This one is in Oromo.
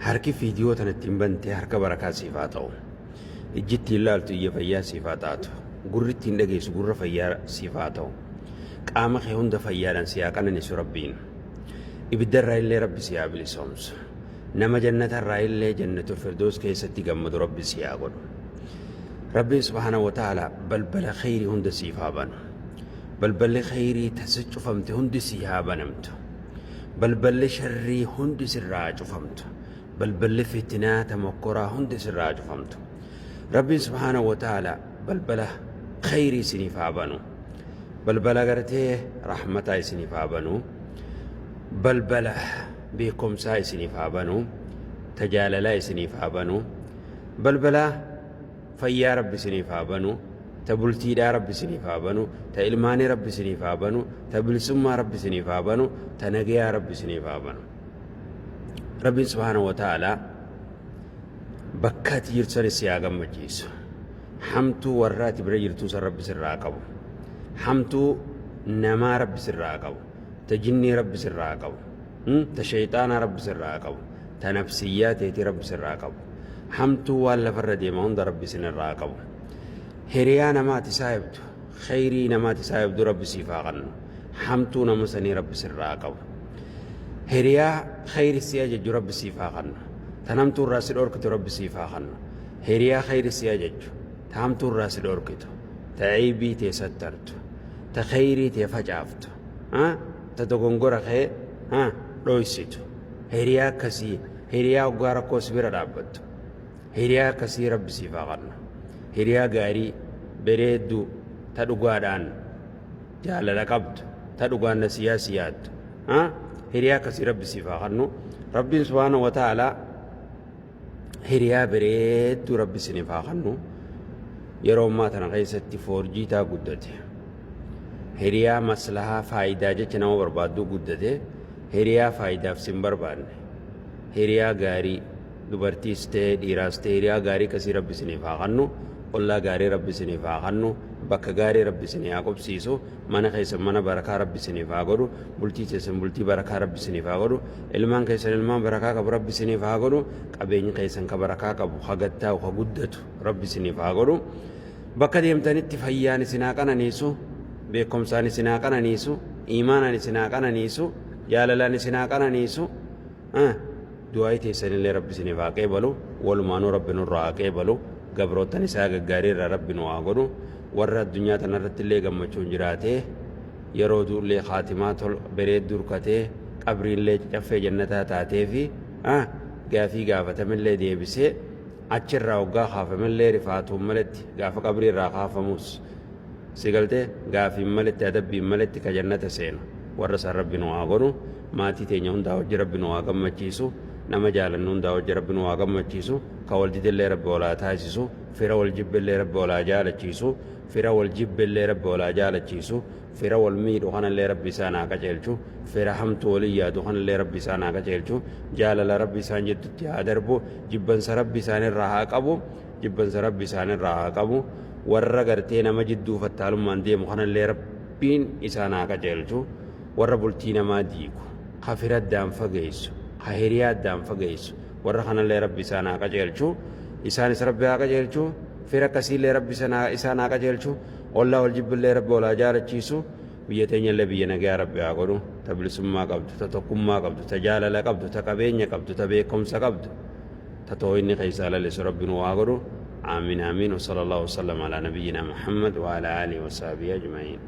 Harki fiidiyoo tana ittiin bante harka barakaa siif haa ta'u. Ijji ittiin laaltu ija fayyaa siif haa taatu. Gurri ittiin dhageessu gurra fayyaa siif haa ta'u. Qaama kee hunda fayyaadhaan si haa qananisu Rabbiin. Ibiddarraa illee Rabbi si haa bilisoomsu. Nama jannatarraa illee jannatul firdoos keessatti gammadu Rabbi si haa godhu. Rabbiin subhaanahu wa ta'ala balbala kheyrii hunda siif haa banu. Balballi kheyrii ta si cufamte hundi sii haa banamtu. Balballi sharrii hundi sirraa haa cufamtu. Balballi fitinaa ta mokkoraa hundi sirraa haa cufamtu. Rabbiin subhaanahu wa ta'ala balbala kheyrii isiniif haa banu. Balbala gartee rahmataa isiniif haa banu. Balbala beekumsaa isiniif haa banu. Ta jaalalaa isiniif haa banu. Balbala fayyaa Rabbi isiniif haa banu. Ta bultiidhaa Rabbi isiniif haa banu. Ta ilmaanii Rabbi isiniif haa banu. Ta bilisummaa Rabbi isiniif haa banu. Ta nagayaa Rabbi isiniif haa banu. Rabbiin subhaanahu wa ta'ala bakka ati jirtu sanis si haa gammachiisu. Hamtuu warra ati bira jirtuu san Rabbi sirraa haa qabu. Hamtuu namaa Rabbi sirraa haa qabu. Ta jinnii Rabbi sirraa haa qabu. Ta shayxaanaa Rabbi sirraa haa qabu. Ta nafsiyyaa teetii Rabbi sirraa haa qabu. Hamtuu waan lafarra deema hunda Rabbi isinirraa haa qabu. Hiriyaa namaa ati saahibdu, kheyrii namaa ati saahibdu Rabbi siif haa kannu. Hamtuu nama sanii Rabbi sirraa haa qabu. Hiriyaa kheyri si ajajju Rabbi siif haa kannu. Tan hamtuu irraa si dhorkitu Rabbi siif haa kannu. Hiriyaa kheyri si ajajju, ta hamtuu irraa si dhorkitu, ta eybii tee sattartu, ta kheyrii tee facaaftu, ta dogongora kee dhoysitu. Hiriyaa akkasii, hiriyaa hoggaa rakkoo si bira dhaabbattu. Hiriyaa akkasii Rabbi siif haa kannu. Hiriyaa gaarii, bereedduu, ta dhugaadhaan jaalala qabdu, ta dhugaan nasiyaa si yaaddu. Hiriyaa akkasii Rabbi siif haa kannu. Rabbiin subhaanahu wa ta'aalaa hiriyaa bareedduu Rabbi isiniif haa kannu. Yeroo ammaa tana keessatti foorjiitaa guddate. Hiriyaa maslahaa faayidaa jecha nama barbaadduu guddate. Hiriyaa faayidaaf sin barbaanne. Hiriyaa gaarii dubartiis ta'e dhiiraas ta'e hiriyaa gaarii akkasii Rabbi isiniif haa kannu. Ollaa gaarii Rabbi isiniif haa kannu. Bakka gaarii Rabbi isinii haa qubsiisu. Mana keessan mana barakaa Rabbi isiniif haa godhu. Bultii teessan bultii barakaa Rabbi isiniif haa godhu. Ilmaan keessan ilmaan barakaa qabu Rabbi isiniif haa godhu. Qabeenyi keessan ka barakaa qabu, ka gattaa'u, ka guddatu Rabbi isiniif haa godhu. Bakka deemtanitti fayyaan isin haa qananiisu, beekumsaan isin haa qananiisu, iimaanaan isin haa qananiisu, jaalalaan isin haa qananiisu. Du'aa'ii teessanillee Rabbi isiniif haa qeebalu. Walumaanuu Rabbi nurraa haa qeebalu. Gabroottan isaa gaggaarii irraa Rabbi nu haa godhu. Warra addunyaa tanarratti illee gammachuun jiraatee yeroo du'ullee kaatimaa tol bereedduu hirkatee qabriinillee caffee jannataa taatee fi gaafii gaafatamillee deebisee achirraa hoggaa kaafamillee rifaatuun maletti gaafa qabrii irraa kaafamus si galtee gaafiin maletti adabbiin maletti ka jannata seenu warra san Rabbi nu haa godhu. Maatii teenya hundaa wajji Rabbi nu haa gammachiisu. Nama jaalannu hundaa wajji Rabbi nu haa gammachiisu. Ka wal didellee Rabbi wal haa taasisu. Fira wal jibbellee Rabbi wal haa jaalachiisu. Fira wal jibbellee Rabbi wal haa jaalachiisu. Fira wal miidhu kanallee Rabbi isaan haa qaceelchu. Fira hamtuu walii yaadu kanallee Rabbi isaan haa qaceelchu. Jaalala Rabbi isaan jiddutti haa darbu. Jibbansa Rabbi isaanirraa haa qabu. Jibbansa Rabbi isaanirraa haa qabu. Warra gartee nama jidduu fattaalummaan deemu kanallee Rabbiin isaan haa qaceelchu. Warra bultii namaa diigu, ka fira addaan fageessu, ka hiriyaa addaan fageessu, warra kanallee Rabbi isaan haa qaceelchu. Isaanis Rabbi haa qaceelchu. Fira akkasiillee Rabbi isaan haa qaceelchu. Ollaa wal jibbillee Rabbi wal haa jaalachiisu. Biyya teenyallee biyya nagayaa Rabbi haa godhu. Ta bilisummaa qabdu, ta tokkummaa qabdu, ta jaalala qabdu, ta qabeenya qabdu, ta beekumsa qabdu, ta toohinni keessaa lalisu Rabbi nu haa godhu. Aamiin aamiin. Wa sallallahu wasallam ala nabiyyina Muhammad wa ala aalihi wa sahbihi ajma'iin.